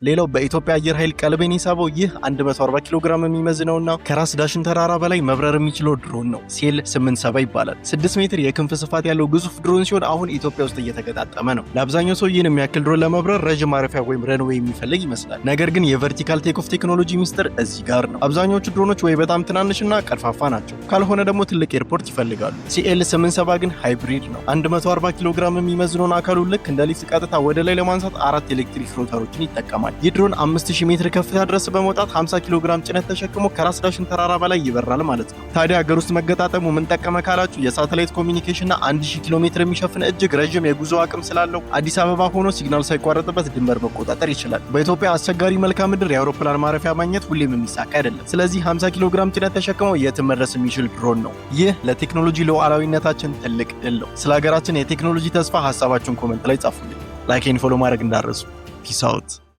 ሌላው በኢትዮጵያ አየር ኃይል ቀልቤን የሳበው ይህ 140 ኪሎ ግራም የሚመዝነውና ከራስ ዳሽን ተራራ በላይ መብረር የሚችለው ድሮን ነው። CL 87 ይባላል። 6 ሜትር የክንፍ ስፋት ያለው ግዙፍ ድሮን ሲሆን አሁን ኢትዮጵያ ውስጥ እየተገጣጠመ ነው። ለአብዛኛው ሰው ይህን የሚያክል ድሮን ለመብረር ረዥም ማረፊያ ወይም runway የሚፈልግ ይመስላል። ነገር ግን የ vertical takeoff ቴክኖሎጂ ሚስጥር እዚህ ጋር ነው። አብዛኞቹ ድሮኖች ወይ በጣም ትናንሽና ቀርፋፋ ናቸው፣ ካልሆነ ደግሞ ትልቅ airport ይፈልጋሉ። CL 87 ግን hybrid ነው። 140 ኪሎ ግራም የሚመዝነውን አካሉን ልክ እንደ ሊፍት ቀጥታ ወደ ላይ ለማንሳት አራት ኤሌክትሪክ rotor ኦችን ይጠቀማል። ይህ ድሮን 5000 ሜትር ከፍታ ድረስ በመውጣት 50 ኪሎ ግራም ጭነት ተሸክሞ ከራስ ዳሽን ተራራ በላይ ይበራል ማለት ነው። ታዲያ ሀገር ውስጥ መገጣጠሙ ምን ጠቀመ ካላችሁ፣ የሳተላይት communication እና 1000 ኪሎ ሜትር የሚሸፍን እጅግ ረዥም የጉዞ አቅም ስላለው አዲስ አበባ ሆኖ signal ሳይቋረጥበት ድንበር መቆጣጠር ይችላል። በኢትዮጵያ አስቸጋሪ መልክዓ ምድር የአውሮፕላን ማረፊያ ማግኘት ሁሌም የሚሳካ አይደለም። ስለዚህ 50 ኪሎ ግራም ጭነት ተሸክሞ የትም መድረስ የሚችል ድሮን ነው። ይህ ለቴክኖሎጂ ሉዓላዊነታችን ትልቅ ድል ነው። ስለ ሀገራችን የቴክኖሎጂ ተስፋ ሀሳባችሁን comment ላይ ጻፉልኝ። Like፣ follow ማድረግ እንዳትረሱ። Peace out.